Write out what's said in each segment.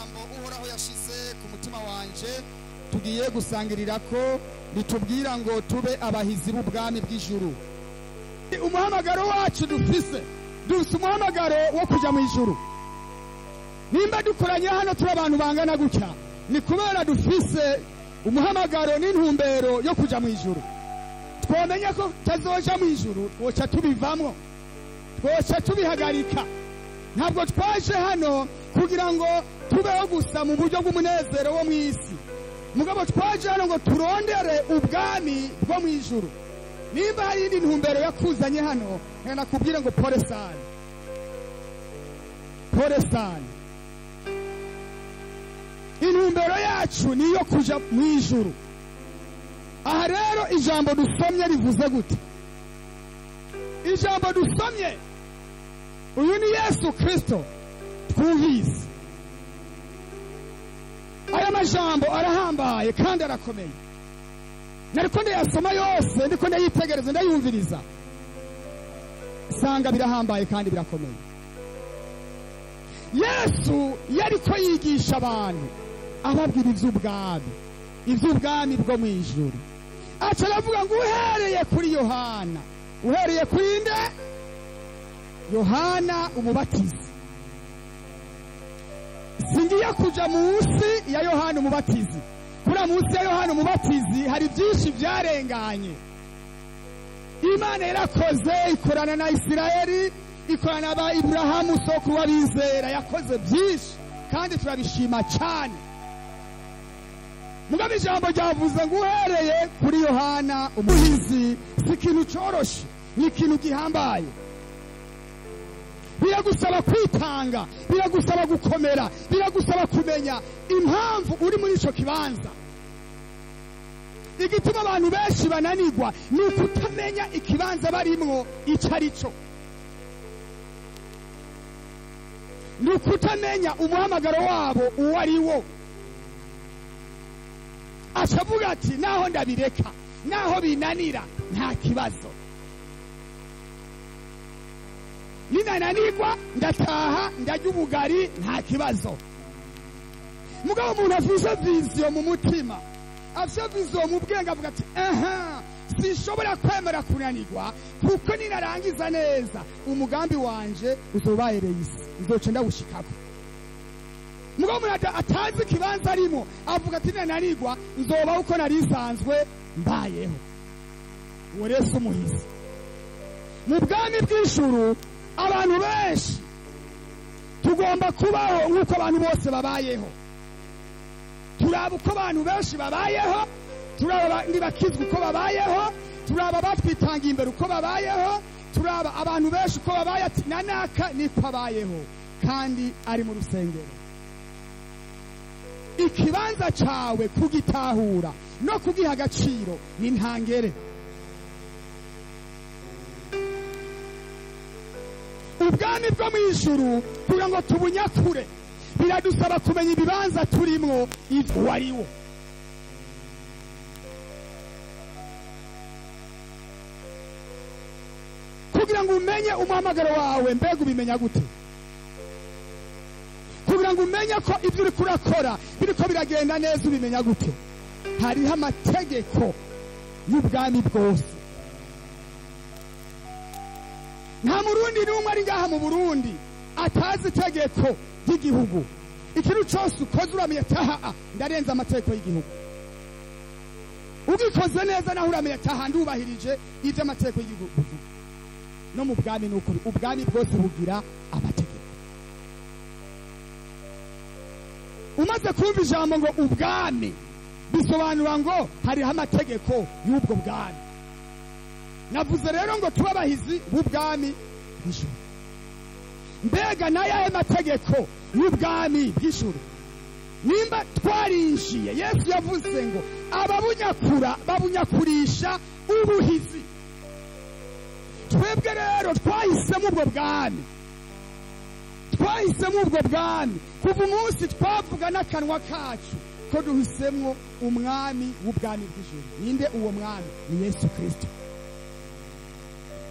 Ijambo Uhoraho yashize ku mutima wanje tugiye gusangirira ko ritubwira ngo tube abahizi b'ubwami bw'ijuru. Umuhamagaro wacu dufise, dufise umuhamagaro wo kuja mu ijuru. Nimba dukoranye hano turi abantu bangana gutya, ni kubera dufise umuhamagaro n'intumbero yo kuja mu ijuru. Twomenya ko tazoja mu ijuru, twoca tubivamwo, twoca tubihagarika. Ntabwo twaje hano kugira ngo tubeho gusa mu buryo bw'umunezero wo mu isi, mugabo twaje hano ngo turondere ubwami bwo mu ijuru. Nimba hari indi ntumbero yakuzanye hano, nakubwira ngo pole sana, pole sana. Intumbero yacu niyo kuja mu ijuru. Aha rero ijambo dusomye rivuze gute? Ijambo dusomye, uyu ni Yesu Kristo twumvise. Aya majambo arahambaye kandi arakomeye. Nariko ndayasoma yose, ndiko ndayitegereza, ndayumviriza, sanga birahambaye kandi birakomeye. Yesu yariko yigisha abantu, ababwira ivy'ubwami, ivy'ubwami bwo mu ijuru. Aca aravuga ngo uhereye kuri Yohana, uhereye kuri nde? Yohana Umubatizi. Singiye kuja munsi ya Yohana Umubatizi. Kuri munsi ya Yohana Umubatizi hari byinshi byarenganye. Imana yarakoze, ikorana na Isirayeli, ikorana na Ibrahamu sokuru w'abizera, yakoze byinshi kandi turabishima cyane. Mugabo ijambo ryavuze ngo uhereye kuri Yohana Umuhizi si ikintu coroshe, ni ikintu gihambaye. Biragusaba kwitanga, biragusaba gukomera, biragusaba kumenya impamvu uri muri ico kibanza. Igituma abantu benshi bananirwa ni ukutamenya ikibanza barimwo ico ari cyo, ni ukutamenya umuhamagaro wabo uwo ari wo. Acavuga ati naho ndabireka, naho binanira, nta kibazo. Ninananirwa ndataha ndarya ubugari, nta kibazo. Mugabo umuntu afise vision mu mutima, afise vision mu bwenge, avuga ati aha, sinshobora kwemera kunanirwa, kuko ninarangiza neza umugambi wanje uzobahereye isi, nzoca ndawushikako. Mugabo umuntu atazi ikibanza arimo avuga ati ninananirwa nzobaho uko nari nsanzwe mbayeho. Uwo rero si umuhizi. Mu bwami bw'ijuru abantu benshi tugomba kubaho nk'uko abantu bose babayeho. Turaba uko abantu benshi babayeho, turaba abandi bakizwa uko babayeho, turaba batwitangiye imbere uko babayeho, turaba abantu benshi uko babaye, ati nanaka niko abayeho kandi ari mu rusengero. Ikibanza cawe kugitahura no kugiha agaciro ni ntangere. Ubwami bwo mu ijuru kugira ngo tubunyakure biradusaba kumenya ibibanza turimwo uwo ari wo. Kugira ngo umenye umuhamagaro wawe, mbega ubimenya gute? Kugira ngo umenye ko ibyo uriko urakora biriko biragenda neza, ubimenya gute? Hariho amategeko y'ubwami bwose. Nta murundi n'umwe ari ngaha mu Burundi atazi itegeko ry'igihugu. Ikintu cyose ukoze uramenya taha ndarenza amategeko y'igihugu. Ugikoze neza naho uramenya taha ndubahirije ivyo amategeko y'igihugu. No mu bwami nuko ubwami bwose bugira amategeko. Umaze kumva ijambo ngo ubwami, bisobanura ngo hariho amategeko y'ubwo bwami. Navuze rero ngo tuba abahizi b'ubwami bw'ijuru. Mbega n'ayahe mategeko y'ubwami bw'ijuru? Nimba twarinjiye, Yesu yavuze ngo ababunyakura babunyakurisha ubuhizi. Twebwe rero twahisemo ubwo bwami, twahisemo ubwo bwami kuva umunsi twavuga n'akanwa kacu ko duhisemwo umwami w'ubwami bw'ijuru. Ninde uwo mwami? Ni Yesu Kristo.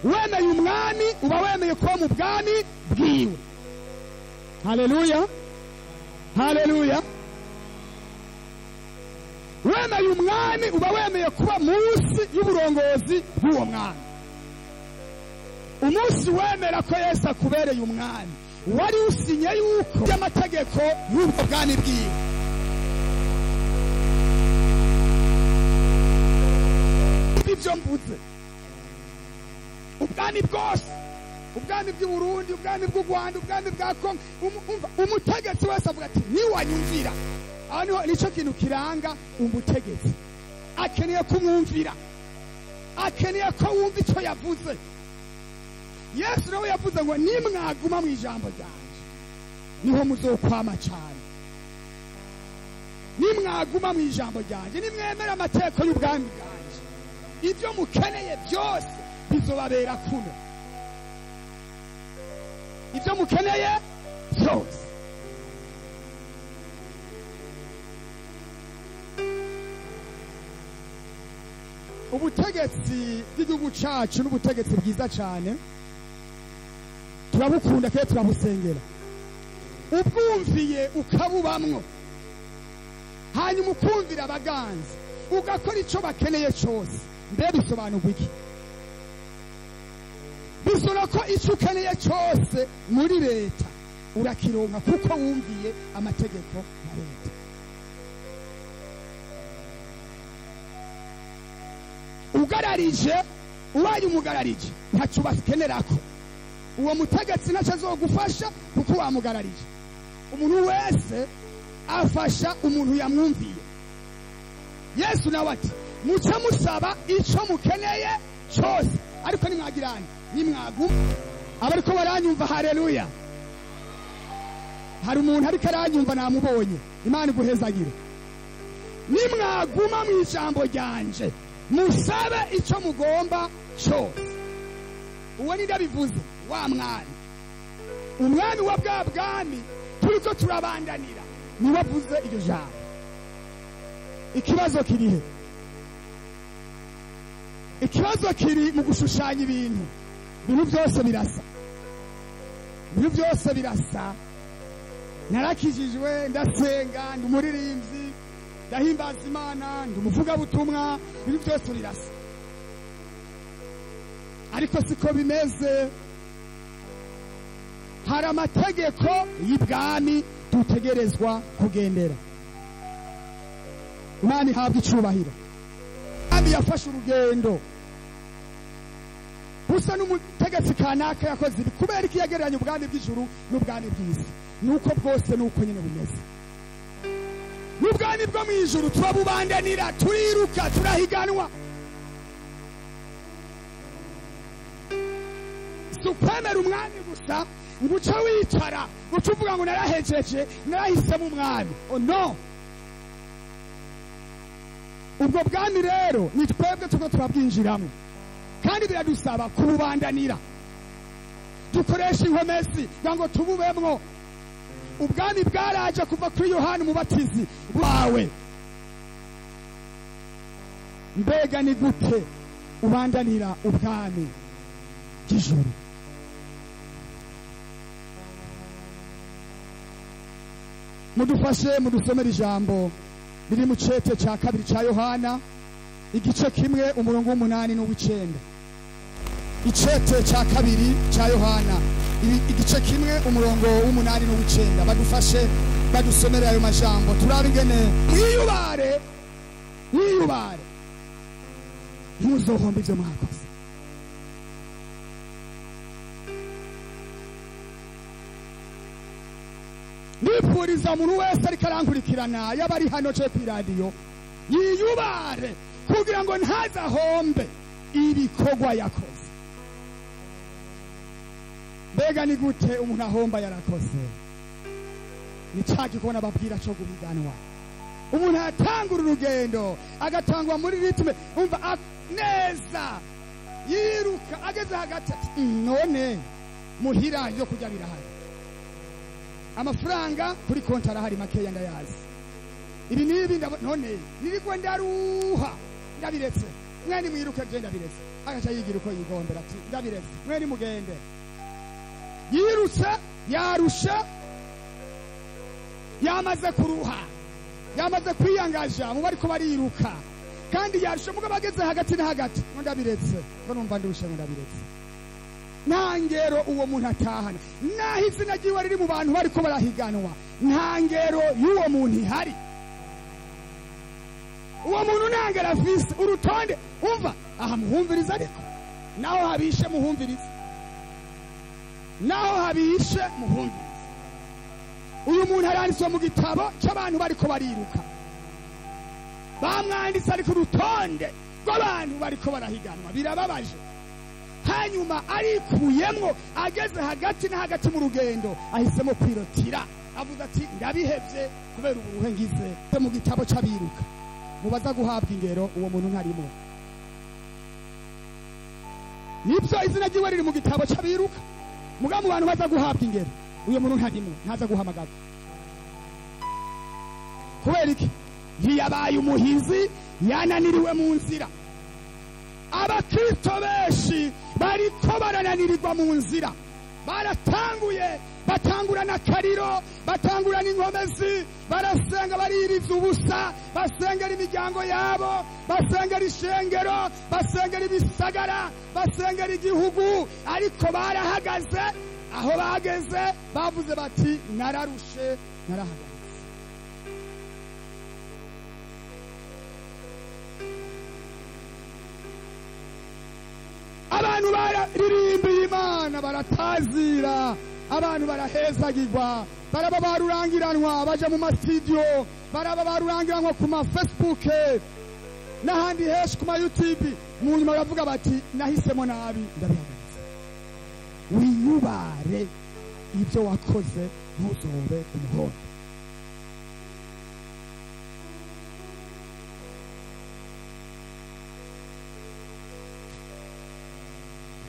Wemeye umwami uba wemeye kuba mu bwami bwiwe. Haleluya. Haleluya. Wemeye umwami uba wemeye kuba munsi y'uburongozi bw'uwo mwami. Umunsi wemera ko Yesu akubereye umwami, wari usinye yuko y'amategeko y'ubwo bwami bwiwe. Ibyo mvuze, ubwami bwose, ubwami bw'i Burundi, ubwami bw'u Rwanda, ubwami bwa Kongo, umutegetsi wese avuga ati niwanyumvira. Aho niho nicyo kintu kiranga umutegetsi, akeneye kumwumvira, akeneye ko wumva icyo yavuze. Yesu nawe yavuze ngo nimwaguma mu ijambo ryanje niho muzokwama cyane. Nimwaguma mu ijambo ryanje, nimwemera amategeko y'ubwami bwanje, ibyo mukeneye byose bizobabera kuno. Ibyo mukeneye byose. Ubutegetsi bw'igihugu cyacu n'ubutegetsi bwiza cyane, turabukunda kandi turabusengera. Ubwumviye ukabubamwo, hanyuma ukumvira abaganza, ugakora icyo bakeneye cyose. Mbe bisobanurwa iki? Bisora ko icyo ukeneye cyose muri leta urakironka kuko wumviye amategeko ya leta. Ugararije, ubaye umugararije ntacyo bakenerako. Uwo mutegetsi ntacyo azogufasha kuko wamugararije. Umuntu wese afasha umuntu yamwumviye. Yesu nawe ati muce musaba icyo mukeneye cyose, ariko nimwagirane, nimwaguma. Abariko baranyumva, haleluya. Hari umuntu ariko aranyumva namubonye, Imana iguhezagire. Nimwaguma mu ijambo ryanje, musabe icyo mugomba cyose. Uwo ni ndabivuze wa mwami, umwami wa bwa bwami turiko turabandanira, niwe avuze iryo jambo. Ikibazo kirihe? Ikibazo kiri mu gushushanya ibintu. Ibintu byose birasa, ibintu byose birasa. Narakijijwe, ndasenga, ndi umuririmbyi, ndahimbaza Imana, ndi umuvugabutumwa, ibintu byose birasa. Ariko siko bimeze. Hari amategeko y'ibwami dutegerezwa kugendera. Imana ihabwa icubahiro. Umwami yafashe urugendo busa n'umutegetsi kanaka yakoze ibi. Kubera iki yagereranya ubwami bw'ijuru n'ubwami bw'isi? Nuko bwose nuko nyine bumeze. N'ubwami bwo mu ijuru turabubandanira, turiruka, turahiganwa. Si ukwemera umwami gusa ngo uce wicara uce uvuga ngo narahejeje, narahisemo umwami. Oh no. Ubwo bwami rero ni twebwe tuko turabwinjiramo, kandi biradusaba kububandanira. Dukoresha inkomezi kugira ngo tububemwo. Ubwami bwaraje kuva kuri Yohana Umubatizi wawe. Mbega ni gute ubandanira ubwami bw'ijuru? Mudufashe mudusomere ijambo riri mu cete cya kabiri cya Yohana, igice kimwe umurongo w'umunani n'uw'icenda. Icete cya kabiri cya Yohana, igice kimwe umurongo w'umunani n'uw'icenda. Badufashe badusomere ayo majambo, turabe ingene mwiyubare, mwiyubare, ntimuzohombe ibyo mwakoze. Nifuriza umuntu wese ariko arankurikirana, yaba ari hano cyo kw'iradiyo, yiyubare kugira ngo ntazahombe ibikorwa yakoze. Mbega ni gute umuntu ahomba yarakoze? Ni cya gikona babwira cyo guhiganwa. Umuntu atangura urugendo agatangwa muri ritme, umva neza, yiruka ageze hagati ati none muhira yo kujya birahari, amafaranga kuri konti arahari makeya ndayazi, ibi n'ibi none nirigwe ndaruha, ndabiretse, mwene mwiruke je ndabiretse. Agaca yigira uko yigombera ati ndabiretse, mwene mugende. Yirutse yarusha, Yamaze kuruha, yamaze kwiyangaja mu bariko bariruka, kandi yarushe. Mugabo ageze hagati na hagati ngo ndabiretse, ngo numva ndushe, ngo ndabiretse. Nta ngero uwo muntu atahana, naho izina ryiwe riri mu bantu bariko barahiganwa, nta ngero y'uwo muntu ihari. Uwo muntu nta ngero afise. Urutonde umva aha, muhumviriza, ariko naho habishe muhumviriza, naho habishe muhumviriza. Uyu muntu aranditswe mu gitabo cy'abantu bariko bariruka, bamwanditse ari ku rutonde rw'abantu bariko barahiganwa. Birababaje. Hanyuma arikuyemwo, ageze hagati na hagati mu rugendo ahisemo kwirotira, avuze ati ndabihevye kubera uburuhe ngize. Mu gitabo c'abiruka mubaza guhabwa ingero, uwo muntu ntarimo. Nibyo, izina ryiwe riri mu gitabo c'abiruka, mugabo mu bantu baza guhabwa ingero uyo muntu ntarimo, ntaza guhamagara. Kubera iki? Ntiyabaye umuhizi, yananiriwe mu nzira. Abakristo benshi bariko barananirirwa mu nzira. Baratanguye, batangurana akariro, batangurana inkomezi, barasenga, baririza ubusa, basengera imiryango yabo, basengera ishengero, basengera ibisagara, basengera igihugu, ariko barahagaze. Aho bageze bavuze bati nararushe, narahagaze. Abantu bararirimbiye Imana, baratazira, abantu barahezagirwa, baraba barurangiranwa baja mu masitidiyo, baraba barurangiranwa ku ma Facebook n'ahandi henshi, ku ma YouTube. Mu nyuma baravuga bati nahisemo nabi, ndabihagaritse. Wiyubare ibyo wakoze, ntuzobe umuhondo.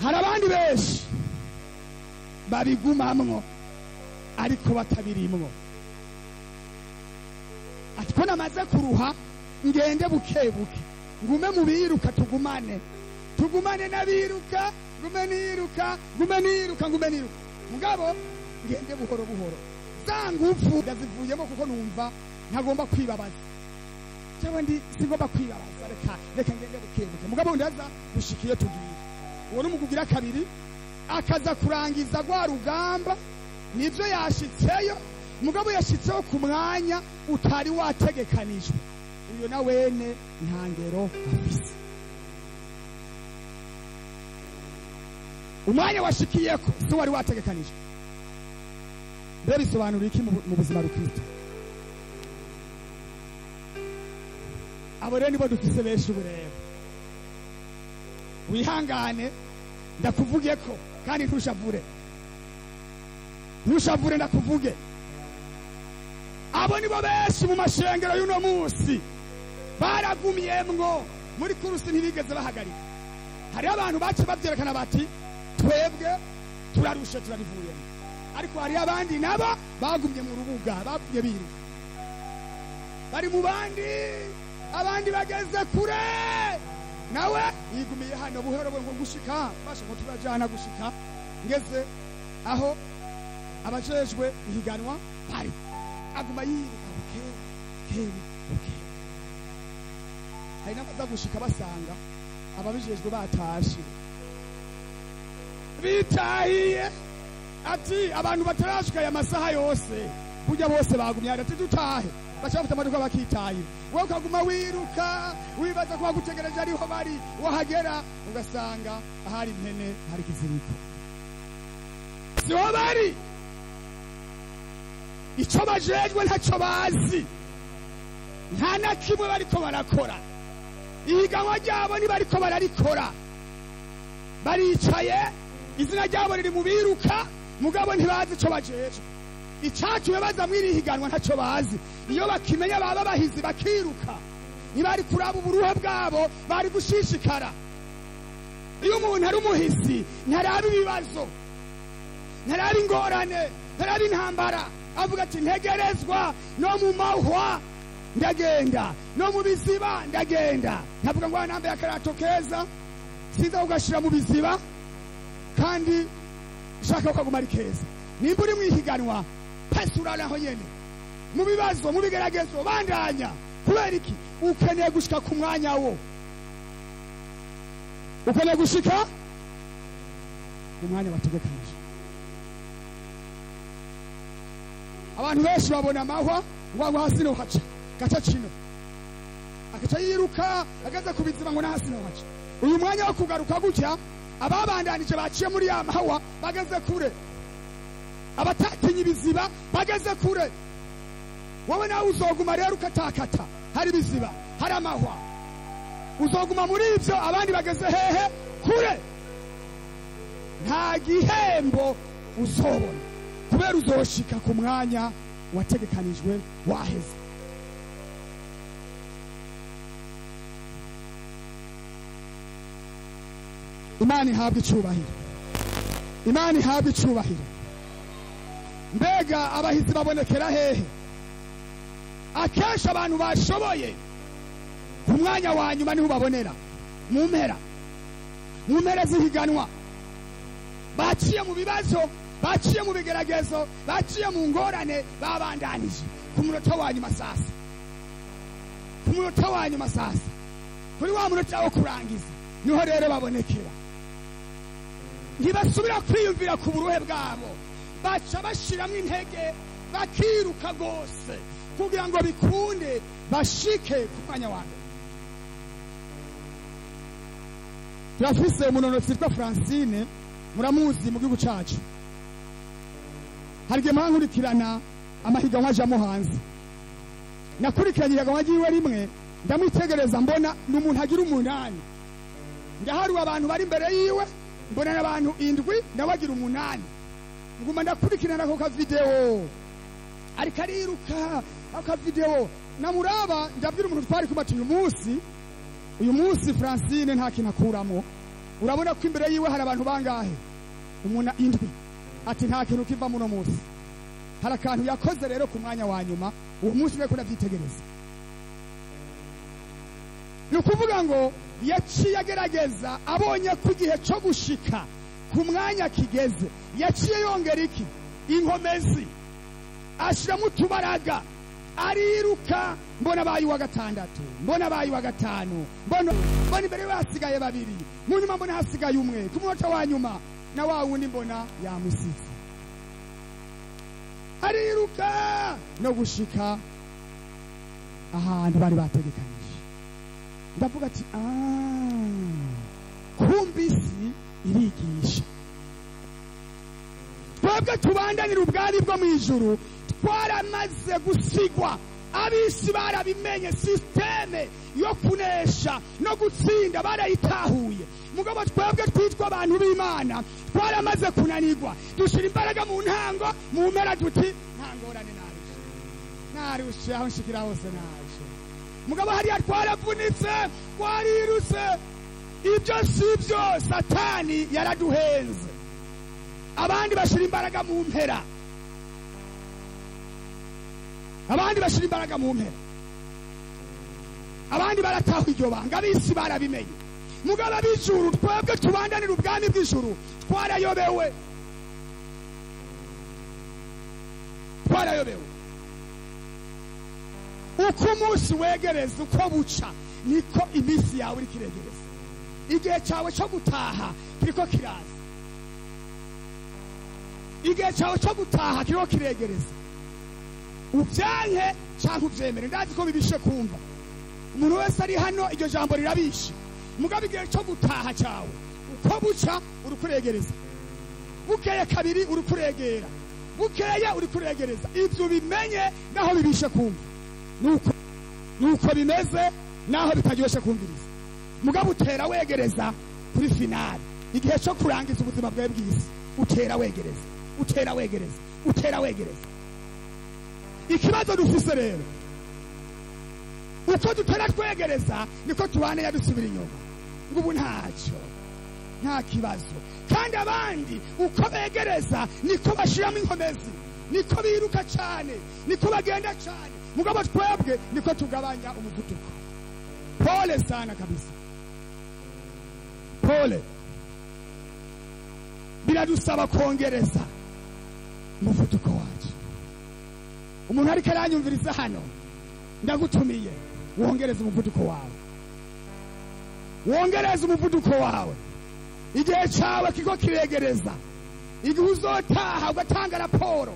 Hari abandi benshi babigumamwo ariko batabirimwo. Ati ko namaze kuruha, ngende buke buke, ngume mu biruka, tugumane, tugumane n'abiruka, ngume niruka, ngume niruka, ngume niruka, mugabo ngende buhoro buhoro. Za ngufu ndazivuyemo kuko numva ntagomba kwibabaza. Jewe ndi singomba kwibabaza, reka reka ngende buke buke, mugabo ndaza gushika iyo tugiye. Uwo n'umukugira kabiri akaza kurangiza rwa rugamba. Nivyo, yashitseyo, mugabo yashitseho ku mwanya utari wategekanijwe. Uyo na wene nta ngero afise. Umwanya washikiyeko si wari wategekanijwe. Rero bisobanura iki mu buzima rukristo? Abo rero nibo dufise benshi ubu. Rero wihangane ndakuvuge ko, kandi ntushavure, ntushavure, ndakuvuge. Abo nibo benshi mu mashengero y'uno munsi, baragumyemwo muri course, ntibigeze bahagarika. Hariho abantu bace bavyerekana bati twebwe turarushe, turabivuyemo, ariko hariho abandi nabo bagumye mu rubuga, bagumye biruka, bari mu bandi. Abandi bageze kure, nawe yigumiye hano buhoro ngo gushika basha ko turajana, gushika ngeze aho abajejwe ihiganwa bari. Aguma yiruka buke buke buke. Hari n'abaza gushika basanga ababijejwe batashe, bitahiye. Ati abantu batarashika aya masaha yose, burya bose bagumye, ati dutahe, baca bafata amaduka bakitahira. Wowe ukaguma wiruka, wibaza ko bagutegereje ariho bari. Wahagera ugasanga ahari impene hari ikiziriko, siho bari. Icyo bajejwe ntacyo bazi, nta na kimwe bariko barakora. Ihiganwa ryabo ntibariko bararikora, baricaye, izina ryabo riri mu biruka, mugabo ntibazi ico bajejwe. Icatumye baza mw'iri higanwa ntacyo bazi. Iyo bakimenya baba bahizi, bakiruka, ntibari kuraba uburuhe bwabo, bari gushishikara. Iyo umuntu ari umuhizi ntaraba ibibazo, ntaraba ingorane, ntaraba intambara. Avuga ati ntegerezwa no mu mahwa ndagenda, no mu biziba ndagenda. Ntavuga ngo nambaye akarato keza sinza kugashira mu biziba kandi shaka ko kaguma ari keza. Nimba uri mwihiganwa, pasi uraraho nyene. Mu bibazo, mu bigeragezo, bandanya. Kubera iki? Ukeneye gushika ku mwanya wo. Ukeneye gushika ku mwanya wategekanije. Abantu benshi babona amahwa ngo hasi no haca gaca kino, akaca yiruka ageze ku biziba ngo hasi no haca. Uyu mwanya wo kugaruka gutya, ababandanije baciye muri ya mahwa bageze kure, abatatinye ibiziba bageze kure. Wowe nawe uzoguma rero ukatakata, hari ibiziba, hari amahwa, uzoguma muri ibyo, abandi bageze hehe? Kure. Nta gihembo uzobona kubera uzoshika ku mwanya wategekanijwe waheze. Imana ihabwe icubahiro. Imana ihabwe icubahiro. Mbega abahizi babonekera hehe? Akenshi abantu bashoboye ku mwanya wa nyuma niho babonera, mu mpera, mu mpera z'ihiganwa. Baciye mu bibazo, baciye mu bigeragezo, baciye mu ngorane, babandanije ku munota wa nyuma sasa. Ku munota wa nyuma sasa, kuri wa munota wo kurangiza, niho rero babonekera. Ntibasubira kwiyumvira ku buruhe bwabo, baca bashiramwo intege, bakiruka gose kugira ngo bikunde bashike ku mwanya wa mbere. Turafise umunonotsi witwa Francine, muramuzi mu gihugu cacu. Hari igihe nkurikirana amahiganwa ajamo hanze, nakurikiranye ihiganwa ryiwe rimwe, ndamwitegereza mbona ni umuntu agira 8. Ndaharuwe abantu bari imbere yiwe, mbona n'abantu 7, nawe agira 8. Nguma ndakurikirana ako kavideo, ariko ariruka ako kavideo, namuraba ndabwira umuntu twari kumwe ati uyu munsi Francine nta kintu akuramo. Urabona ko imbere yiwe hari abantu bangahe? 7. Ati nta kintu kiva muno munsi. Hari akantu yakoze rero ku mwanya wa nyuma, uwo munsi reko ndavyitegereza. Ni ukuvuga ngo yaciye agerageza, abonye ko igihe cyo gushika ku mwanya kigeze, yaciye yongera iki? Inkomezi, ashiramo utubaraga, ariruka. Mbona abaye uwa 6, mbona abaye uwa 5, mbona imbere yiwe hasigaye 2, mu nyuma mbona hasigaye 1, ku munota wa nyuma na wa wundi mbona yamusize. Ariruka no gushika ahantu bari bategekanije. Ndavuga ati kumbi isi irigisha. Twebwe tubandanira ubwari bwo mu ijuru, twaramaze gusigwa. Abisi barabimenye, systeme yo kunesha no gutsinda barayitahuye. Mugabo twebwe twitwa abantu b'Imana twaramaze kunanirwa, dushira imbaraga mu ntango, mu mpera duti nta ngorane, narushe aho nshikira hose naje. Mugabo hariya twaravunitse, twarirutse. Ibyo si byo, Satani yaraduhenze. Abandi bashira imbaraga mu mpera, abandi bashira imbaraga mu mpera, abandi barataha iryo banga, abisi barabimenye. Mugabo ab'ijuru twebwe tubandanira ubwami bw'ijuru twarayobewe, twarayobewe. Uko umunsi wegereza, uko buca, niko iminsi yawe iriko iregereza. Igihe cyawe cyo gutaha kiriko kiraza, igihe cyawe cyo gutaha kiriko kiregereza. Ubyanke cyangwa ubyemere, ndazi ko bibishe kumva. Umuntu wese ari hano iryo jambo rirabishe. Mugabo igihe cyo gutaha cyawe uko buca uri kuregereza, bukeye kabiri uri kuregera, bukeye uri kuregereza. Ibyo bimenye naho bibishe kumva, nuko bimeze naho bitaryoshe kumviriza. Mugabo utera wegereza kuri finale, igihe cyo kurangiza ubuzima bwawe bw'isi, utera wegereza, utera wegereza, utera wegereza. Ikibazo dufise rero, uko dutera twegereza niko tubane yadusubira inyuma, ngo ubu ntacyo, nta kibazo. Kandi abandi uko begereza niko bashiramo inkomezi, niko biruka cyane, niko bagenda cyane. Mugabo twebwe niko tugabanya umuvuduko. Pole sana kabisa, pole. Biradusaba kongereza umuvuduko wacu. Umuntu ariko aranyumviriza hano, ndagutumiye wongereze umuvuduko wawe, wongereze umuvuduko wawe. Igihe cyawe kiko kiregereza, igihe uzotaha ugatanga raporo,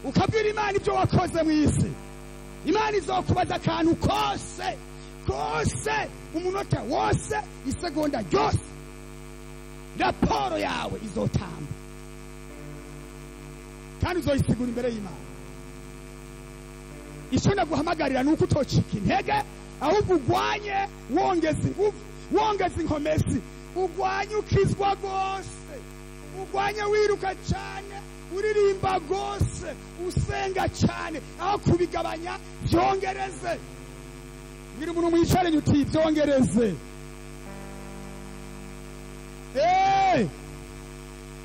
ukabwira Imana ibyo wakoze mu isi. Imana izokubaza akantu kose kose, umunota wose, isegonda ryose, raporo yawe izotamba kandi uzoyisigura imbere y'Imana. Icyo naguhamagarira ni uko utocika intege, ahubwo ugwanye wongeza ingufu, wongeza inkomezi, ugwanye ukizwa rwose, ugwanye wiruka cyane, uririmba rwose, usenga cyane, aho kubigabanya byongereze. Ngira umuntu mwicaranye uti byongereze.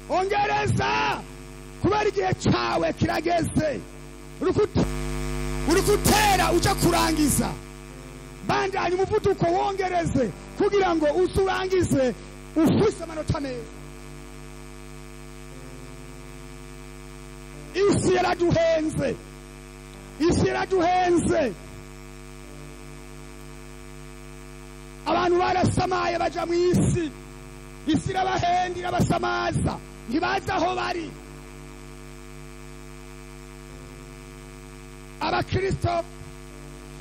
Ongereza, kubera igihe cyawe kirageze. Uri gutera uja kurangiza, bandanya umuvuduko wongereze kugira ngo uzurangize ufise amanota meza. Isi yaraduhenze, isi yaraduhenze. Abantu barasamaye baja mu isi, isi irabahenda irabasamaza, ntibazi aho bari. Abakristo,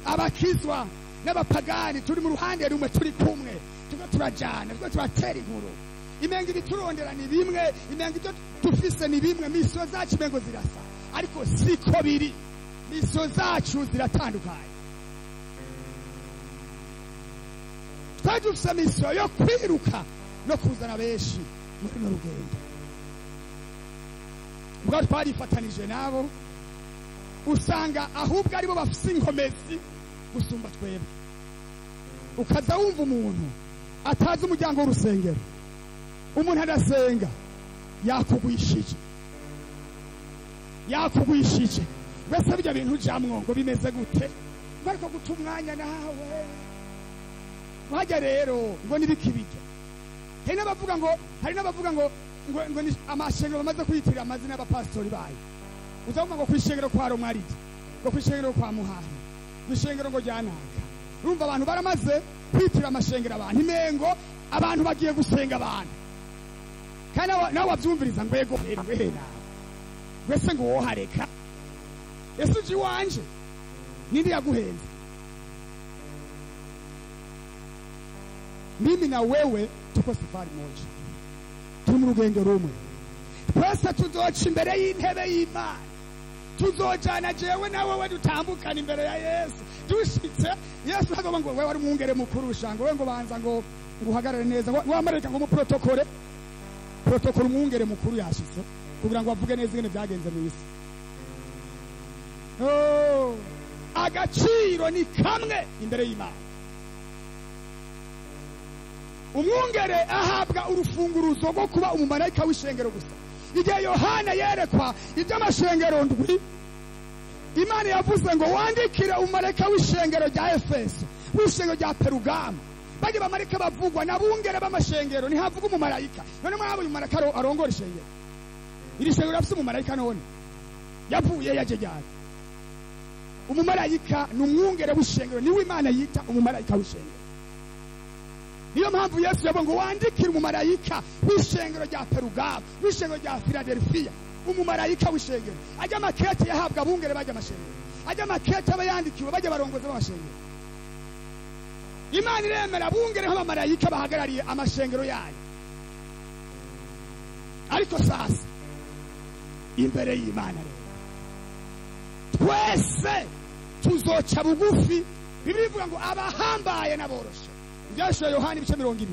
abakizwa n'abapagani turi mu ruhande rumwe, turi kumwe, turiko turajana, turiko turatera inkuru. Imenga ibiturondera ni bimwe, imenga ibyo dufise ni bimwe, misiyo zacu imengo zirasa, ariko siko biri. Misiyo zacu ziratandukanye. Twari dufise misiyo yo kwiruka no kuzana benshi muri runo rugendo. Ubwo twarifatanije nabo, usanga ahubwo aribo bafise inkomezi gusumba twebwe. Ukaza wumva umuntu atazi umuryango w'urusengero, umuntu adasenga, yakugwishije, yakugwishije. Mbese bijya bintu ujamwo ngo bimeze gute? Ngo ariko guta umwanya nawe wajya rero ngo nibikibijya. Hari n'abavuga ngo, hari n'abavuga ngo ngo ni amashengero bamaze kwiyitirira amazina y'abapasitori bayo. Uzavuga ngo kwishengero kwa Romwaridi, ngo kwishengero kwa Muhahi, kwishengero ngo ryanaka. Urumva abantu baramaze kwitira amashengero abantu, imengo abantu bagiye gusenga abantu. Kandi nawe wabyumviriza ngo ego wewe nawe wese ngo wohareka. Ese uji wanje ninde yaguhenze? Mimi na wewe tuko safari moja, turi mu rugendo rumwe. Twese tuzoca imbere y'intebe y'Imana, tuzojana jewe na wewe, dutambukana imbere ya Yesu. Dushitse Yesu azoba ngo wewe wari umwungere mukuru, ngo wewe ngo banza ngo uhagarare neza, ngo wamareka ngo mu protokole protokole, umwungere mukuru yashitse kugira ngo avuge neza ingene byagenze mu isi. Oh, agaciro ni kamwe imbere y'Imana. Umwungere ahabwa urufunguruzo rwo kuba umumarayika w'ishengero gusa. Igihe Yohana yerekwa iby'amashengero ndwi, Imana yavuze ngo wandikire umumarayika w'ishengero rya Efeso, w'ishengero rya Perugamo. Bajye bamarayika bavugwa n'abungere b'amashengero, ntihavuga umumarayika. None mwabo uyu mumarayika arongora ishengero, iri shengero rafise umumarayika none yavuye yaje ryari? Umumarayika ni umwungere w'ishengero, niwe Imana yita umumarayika w'ishengero. Niyo mpamvu Yesu yavuze ngo wandikire umumarayika w'ishengero rya Perugamo, w'ishengero rya Philadelphia, umumarayika w'ishengero. Ajya amakete yahabwa abungere bajya amashengero, ajya amakete aba yandikiwe bajya barongoza b'amashengero. Imana iremera abungere nk'abamarayika bahagarariye amashengero yayo. Ariko sasa imbere y'Imana rero twese tuzoca bugufi. Bibiliya ivuga ngo abahambaye n'aboroshe. Ibyashuye Yohana ibice 20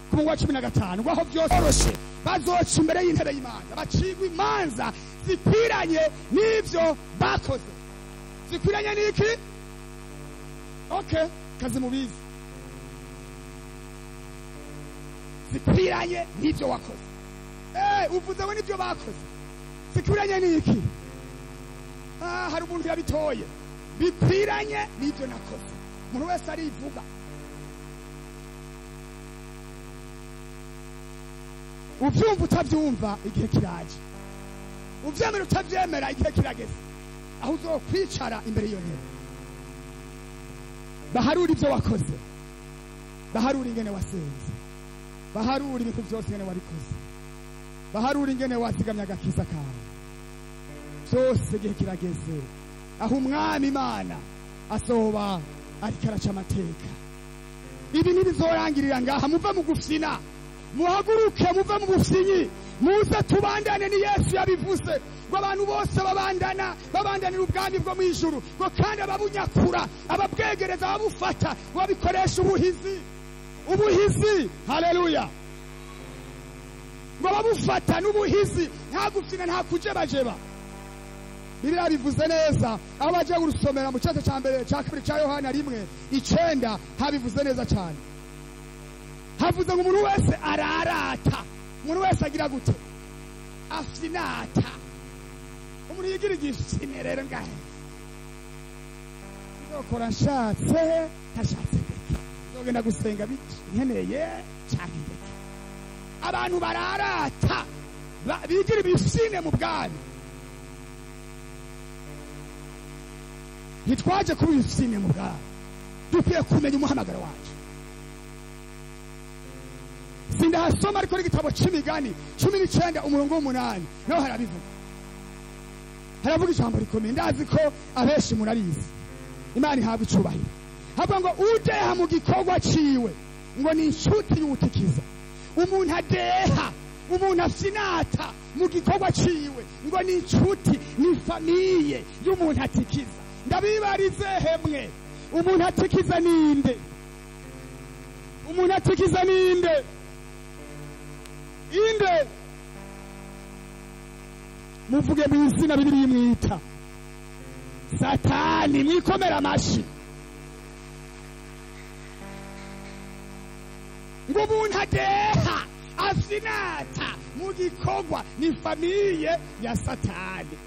ku murongo wa 15, ngo aho byoroshe bazoca imbere y'intebe y'Imana, bacigwa imanza zikwiranye n'ibyo bakoze. Zikwiranye n'iki? Okay, kazi mubizi. Zikwiranye n'ibyo wakoze. Uvuze ngo n'ibyo bakoze. Zikwiranye n'iki? Hari umuntu yabitoye. Bikwiranye n'ibyo nakoze. Umuntu wese arivuga. Uvyumva utavyumva igihe kiraje, uvyemera utavyemera igihe kirageze. aho uzokwicara imbere y'iyo ntebe, baharura ibyo wakoze, baharura ingene wasenze, baharura ibintu byose ingene wabikoze, baharura ingene wazigamye agakiza kawe. Byose igihe kirageze aho umwami Imana azoba ariko araca amateka. Ibi ntibizorangirira ngaha. Muve mu gufyina, muhaguruke, muve mu bufinyi, muze tubandane. Ni Yesu yabivuze ngo abantu bose babandana, babandanira ubwami bwo mu ijuru, ngo kandi ababunyakura, ababwegereza, ababufata, ngo babikoresha ubuhizi. Ubuhizi, haleluya! Ngo babufata n'ubuhizi, nta gufyina, nta kujebajeba. Bibiliya bivuze neza aho bagiye gusomera mu cyate cya mbere cya kabiri cya Yohana 1:9, habivuze neza cyane. Havuze ngo umuntu wese ararata, umuntu wese agira gute? Afinata. Umuntu yigira igifine rero ngahe nzokora nshatse ntashatse ndeke, nzogenda gusenga nkeneye canke ndeke. Abantu bararata, bigira ibifine mu bwami. Ntitwaje kuba ibifine mu bwami, dukwiye kumenya umuhamagaro wacu. Sindahasoma, ariko n'igitabo c'Imigani 19 umurongo w'8 naho harabivuga. Haravuga ijambo rikomeye, ndazi ko abenshi murabizi. Imana ihabwa icubahiro. Havuga ngo udeha mu gikorwa ciwe ngo ni inshuti y'uwutikiza. Umuntu adeha, umuntu afinata mu gikorwa ciwe ngo ni inshuti, ni famiye y'umuntu atikiza. Ndabibarize hemwe, umuntu atikiza ninde? Umuntu atikiza ninde? Inde? Muvuge mu izina Bibiliya imwita. Satani. Mwikomera amashi. Ngo umuntu adeha, afinata mu gikorwa ni famiye ya Satani,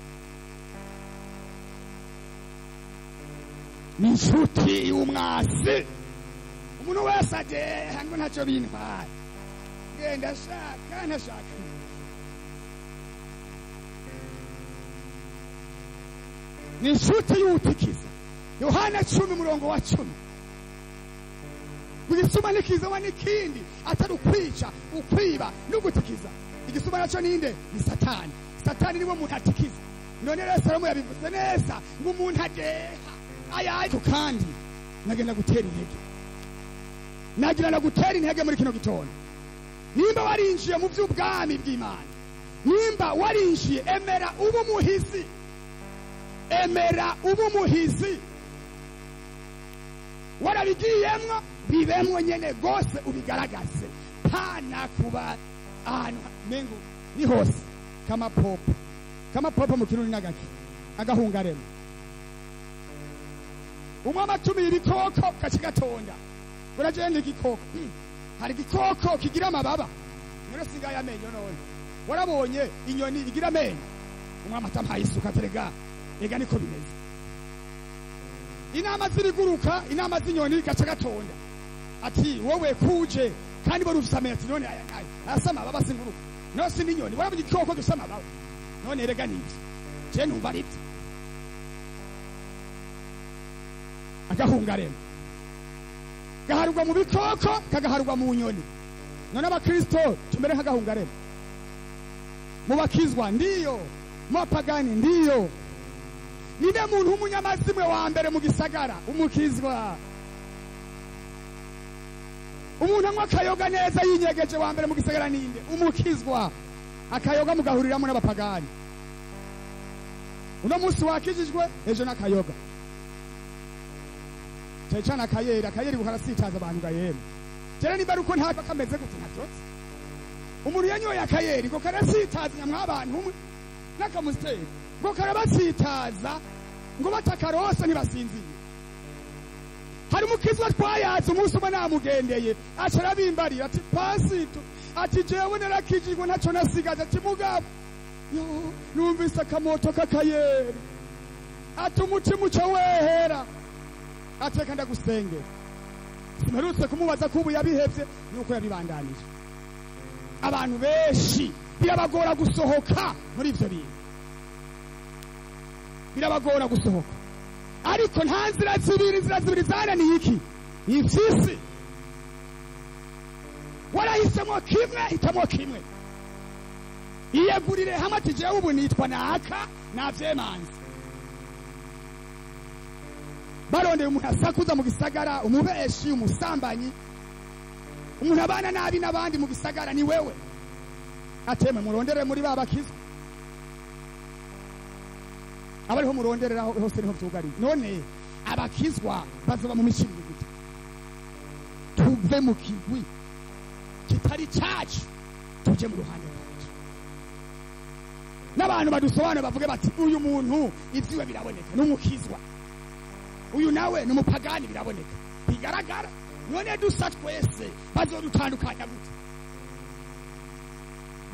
ni inshuti y'umwasi. Umuntu wese adeha ngo ntacyo bintwaye, ngenda ashaka ntashaka. Ni inshuti y'utikiza. Yohana 10 umurongo wa 10. Igisuma ntikizanywa n'ikindi atari ukwica, ukwiba no gutikiza. Igisuma nacyo ninde? Ni Satani. Satani niwe muntu atikiza. None rero Salomo yabivuze neza ngo umuntu adeha ayariko. Kandi nagenda gutera intege, nagira na gutera intege muri kino gitondo. Nimba warinjiye mu by'ubwami bw'Imana, nimba warinjiye, emera ubu muhizi, emera ubu muhizi. Warabigiyemwo, bibemwo nyene gose, ubigaragaze. Pana kuba ahantu mengo ni hose kama popo, kama popo mu Kirundi n'agaki agahungarema. Umwe atumiye ibikoko kakigatonda, uragenda igikoko. Hari igikoko kigira amababa, none singaye amenyo. None warabonye inyoni igira amenyo? Umwami atampaye isuka terega ega niko bimeze. Inama z'ibiguruka, inama z'inyoni, gaca gatonda ati wowe kuje kandi bari ufise amenyo. Ati none aya nayo asa amababa singuruka, no si n'inyoni. Warabonye igikoko gifise amababa? None erega nivyo je numva arivyo. Agahungarema gaharugwa mu bikoko, kagaharugwa mu nyoni. None abakristo tumere nk'agahungarema. Mu bakizwa ndiyo, mu bapagani ndiyo. Ninde muntu w'umunyamazimwe wa mbere mu gisagara? Umukizwa. Umuntu anywa akayoga neza yinyegeje wa mbere mu gisagara ninde? Umukizwa. Akayoga mugahuriramo n'abapagani. Uno munsi wakijijwe, ejo n'akayoga cyane cyane akayeri. Akayeri bukarasitaza abantu gayema jere niba ari uko nta kameze gute ntavyotse. Umuntu yanyoye akayeri ngo karasitaza nyamwabantu umwe n'akamusiteri, ngo karabasitaza, ngo batakarose ntibasinziye. Hari umukizwa twayaze umunsi umwe namugendeye, aca arabimbarira ati pasito, ati jewe narakijijwe ntacyo nasigaje, ati mugabo yo numvise akamoto k'akayeri, ati umutima uca wehera, ateka ndagusengera. Simperutse kumubaza ko ubu yabihevye nuko yabibandanije. Abantu benshi birabagora gusohoka muri ivyo bintu. Birabagora gusohoka. Ariko nta nzira zibiri, inzira zibiri zananiye iki? Impyisi. Warahisemo kimwe, hitamo kimwe. Iyegurire hamwe ati jewe ubu nitwa naka navyemanze. Barondeye umuntu asakuza mu gisagara, umubeshi, umusambanyi, umuntu abana nabi n'abandi mu gisagara ni wewe. Ateme murondere muri ba bakizwa, abariho muronderera hose niho vyugariye. None abakizwa bazoba mu mishinga gute? Tuve mu kigwi kitari cacu tuje mu ruhande rwacu. N'abantu badusobanura bavuge bati uyu muntu ivyiwe biraboneka n'umukizwa, uyu nawe ni umupagani biraboneka bigaragara. None dusa twese bazodutandukanya gute?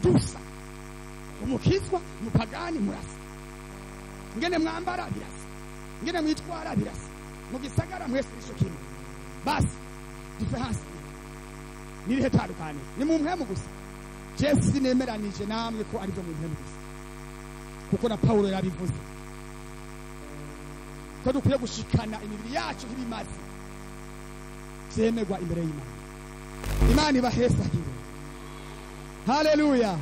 Dusa umukizwa umupagani murasa, ngene mwambara birasa, ngene mwitwara birasa, mu gisagara mwese nico kimwe. Basi difference nirihe tandukanye? Ni mu mpemu gusa. Je sinemeranije namwe ko arivyo mu mpemu gusa, kuko na Paulo yarabivuze ko dukwiye gushikana imibiri yacu nk'ibimazi vyemerwa imbere y'Imana. Imana ibahesagire. Haleluya,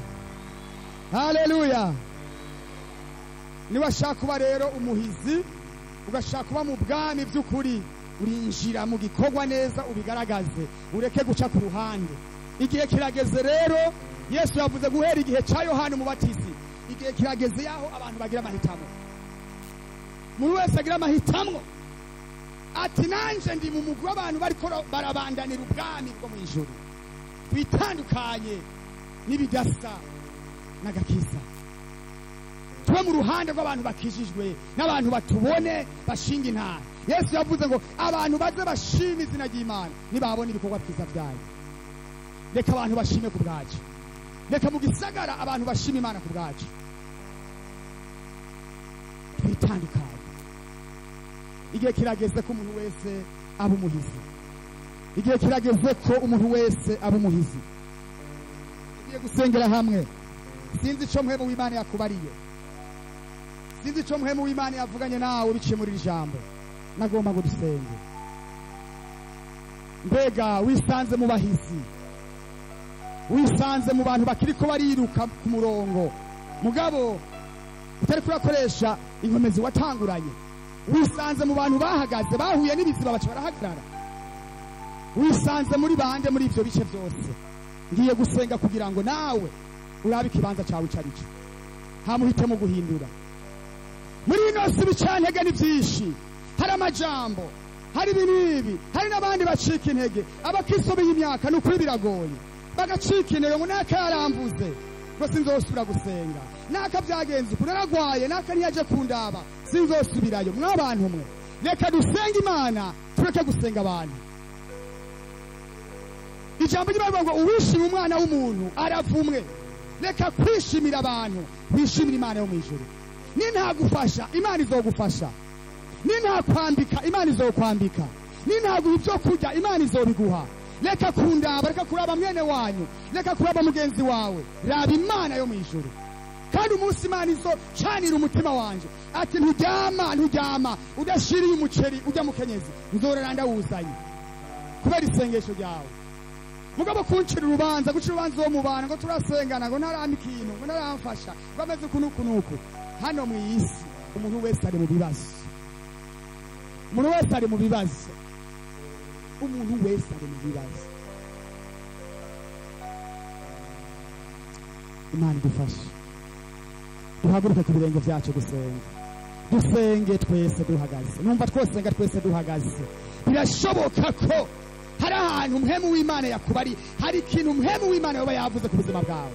haleluya. Niwashaka kuba rero umuhizi, ugashaka kuba mu bwami by'ukuri, urinjira mu gikorwa neza ubigaragaze, ureke guca ku ruhande. Igihe kirageze rero, Yesu yavuze guhera igihe ca Yohana Umubatizi, igihe kirageze yaho abantu bagira amahitamo. Umuntu wese agira amahitamo ati nanje ndi mu mugwi w'abantu bariko barabandanira ubwami bwo mu ijuru. Twitandukanye n'ibidasa n'agakiza, tube mu ruhande rw'abantu bakijijwe, n'abantu batubone bashinga intara. Yesu yavuze ngo abantu baze bashima izina ry'Imana nibabona ibikorwa byiza byayo. Reka abantu bashime ku bwacu, reka mu gisagara abantu bashime Imana ku bwacu. Twitandukanye. Igihe kirageze ko umuntu wese aba umuhizi. Igihe kirageze ko umuntu wese aba umuhizi. Tugiye gusengera hamwe. Sinzi ico mpemu w'Imana yakubariye, sinzi ico mpemu w'Imana yavuganye nawe biciye muri iri jambo. Nagomba ngo dusenge. Mbega wisanze mu bahizi, wisanze mu bantu bakiriko bariruka ku murongo, mugabo utari kurakoresha inkomezi watanguranye. Wisanze mu bantu bahagaze bahuye n'ibiziba baca barahagarara. Wisanze muri bande muri ivyo bice byose. Ngiye gusenga kugira ngo nawe urabe ikibanza cyawe ico arico, hamuhitemo guhindura. Muri ino si ibicantege ni byinshi, hari amajambo, hari ibintu ibi, hari n'abandi bacika intege. Abakristo b'imyaka ni ukuri biragoye, bagacika intege ngo naka yaramvuze ngo sinzosubira gusenga, naka byagenze uku, naragwaye, naka ntiyaje kundaba, sinzosubirayo. Mwabantu mwe, reka dusenge Imana, tureke gusenga abantu. Ijambo ry'Imana ngo uwishima umwana w'umuntu aravumwe. Reka kwishimira abantu, wishimira Imana yo mu ijuru. Nintagufasha Imana izogufasha, nintakwambika Imana izokwambika, nintaguha ibyo kurya Imana izobiguha. Reka kundaba, reka kuraba mwene wanyu, reka kuraba mugenzi wawe, raba Imana yo mu ijuru. Kandi umunsi Imana izocanira umutima wanje ati nturyama, nturyama udashiriye umuceri ujya mukenyezi, nzorera ndawuzanye kubera isengesho ryawe. Mugabo kuncira urubanza, gucira urubanza uwo mubana ngo turasengana, ngo ntarama ikintu, ngo ntaramfasha, ngo ameze uku n'uku n'uku. Hano mu isi umuntu wese ari mu bibazo, umuntu wese ari mu bibazo, umuntu wese ari mu bibazo. Imana idufashe duhaguruke ku birenge byacu gusenga, dusenge twese duhagaze. Numva twosenga twese duhagaze. Birashoboka ko hari ahantu mpemu w'Imana yakubari, hari ikintu mpemu w'Imana yoba yavuze ku buzima bwawe.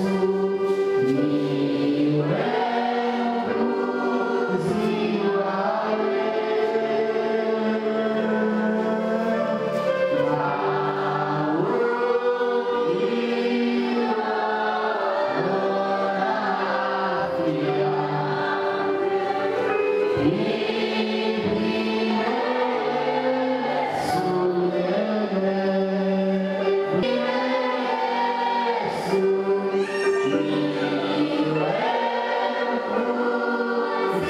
Thank you.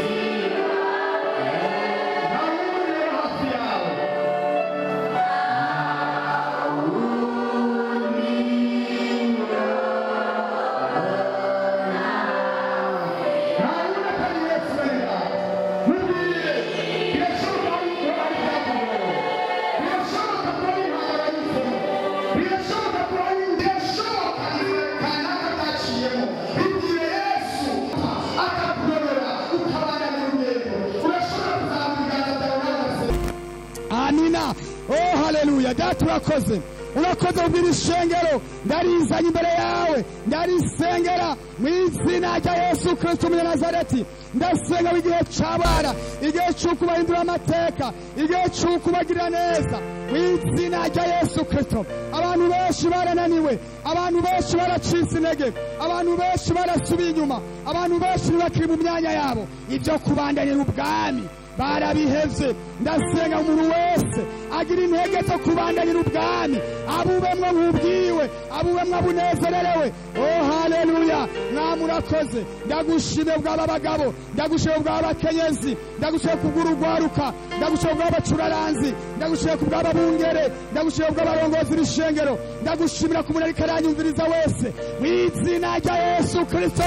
Haleluya. Data urakoze, urakoze kubwira ishengero, ndarizanye imbere yawe, ndarisengera mu izina rya Yesu Kristo umunyanazareti. Ndasenga igihe cyabara, igihe cy'uko bahindura amateka, igihe cy'uko bagirira neza mu izina rya Yesu Kristo. Abantu benshi barananiwe, abantu benshi baracitse intege, abantu benshi barasubiye inyuma, abantu benshi ntibakiri mu myanya yabo. Ibyo kubandanira ubwami barabihevye. Ndasenga umuntu wese agira intege zo kubandanira ubwami, abubemwo nk'ubwiwe, abubemwo abunezererewe. Oh haleluya. Mwami urakoze, ndagushimiye bw'aba bagabo, ndagushimiye bw'aba bakenyezi, ndagushimiye kubw'urugwaruka, ndagushimiye bw'abacuraranzi, ndagushimiye kubw'ababungere, ndagushimiye bw'abarongozi b'ishengero, ndagushimira ku muntu ariko aranyumviriza wese mu izina rya Yesu Kristo.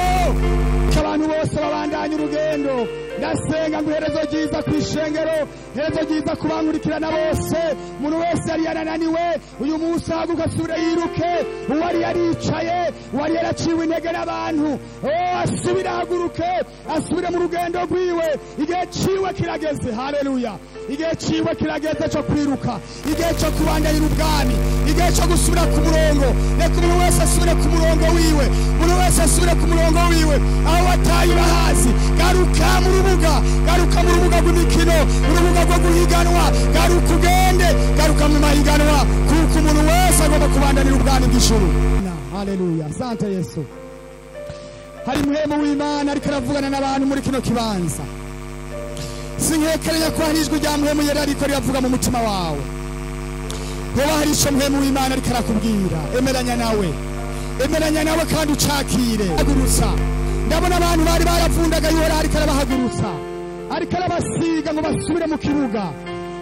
Abantu bose babandanye urugendo. Ndasenga ngo iherezo ryiza ku ishengero, iherezo ryiza ku bankurikirana bose. Umuntu wese yari yarananiwe uyu munsi ahaguruka asubire yiruke. Uwari yaricaye, uwari yaraciwe intege n'abantu, asubire ahaguruke, asubire mu rugendo rwiwe. Igihe ciwe kirageze. Haleluya. Igihe ciwe kirageze cyo kwiruka, igihe cyo kubandanira ubwami, igihe cyo gusubira ku murongo. Reka umuntu wese asubire ku murongo wiwe, umuntu wese asubire ku murongo wiwe. Aho wataye urahazi, garuka mu rubuga, garuka mu rubuga rw'imikino, mu rubuga rwo guhiganwa, garuka ugende, garuka mu mahiganwa, kuko umuntu wese agomba kubandanira ubwami bw'ijuru. Haleluya. Sante Yesu. Hari muhemu w'Imana ariko aravugana n'abantu muri kino kibanza. Sinkekeranya ko hari ijwi rya muhemu yari ariko riravuga mu mutima wawe. Hoba hari ico muhemu w'Imana ariko arakubwira. Emeranya nawe, emeranya nawe kandi ucakire. Hagurutsa. Ndabona abantu bari baravundaga Uhoraho ariko arabahagurutsa, ariko arabasiga ngo basubire mu kibuga.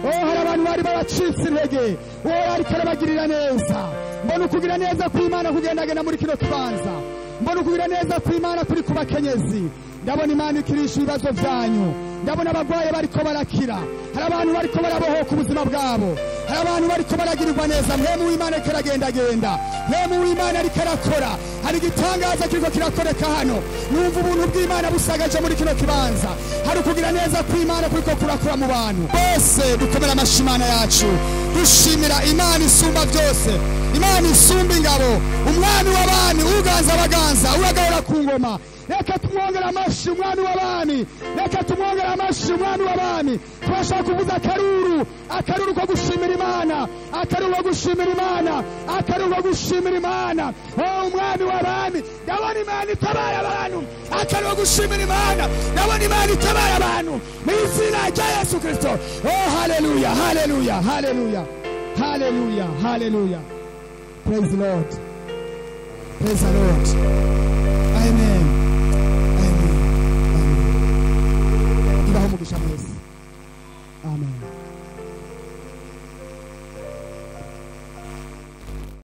Oh, hari abantu bari baracitse intege, Uhoraho ariko arabagirira neza. Mbona ukugira neza kw'Imana kugendagenda muri kino kibanza. Mbona ukugira neza kw'Imana kuri ku bakenyezi. Ndabona Imana ikirisha ibibazo vyanyu. Ndabona abagwaye bariko barakira, hari abantu bariko barabohoka ubuzima bwabo, hari abantu bariko baragirirwa neza. Mpemu w'Imana ariko aragendagenda, mpemu w'Imana ariko arakora. Hari igitangaza kiriko kirakoreka hano. Numva ubuntu bw'Imana busagaje muri kino kibanza. Hari ukugira neza kw'Imana kuriko kurakora mu bantu bose. Dukomera amashi Imana yacu, dushimira Imana isumba byose, Imana isumba ingabo, umwami w'abami, uganza abaganza, uragahora ku ngoma. Reka tumwongere amashi umwami w'abami, reka tumwongere amashi umwami w'abami. Turashaka kuvuza akaruru, akaruru ko gushimira Imana, akaruru ko gushimira Imana, akaruru ko gushimira Imana. Oh umwami w'abami, ndabona Imana itabara abantu, akaruru ko gushimira Imana, ndabona Imana itabara abantu mu izina rya Yesu Kristo. Oh haleluya, haleluya, haleluya, haleluya, haleluya. Praise the Lord, praise the Lord.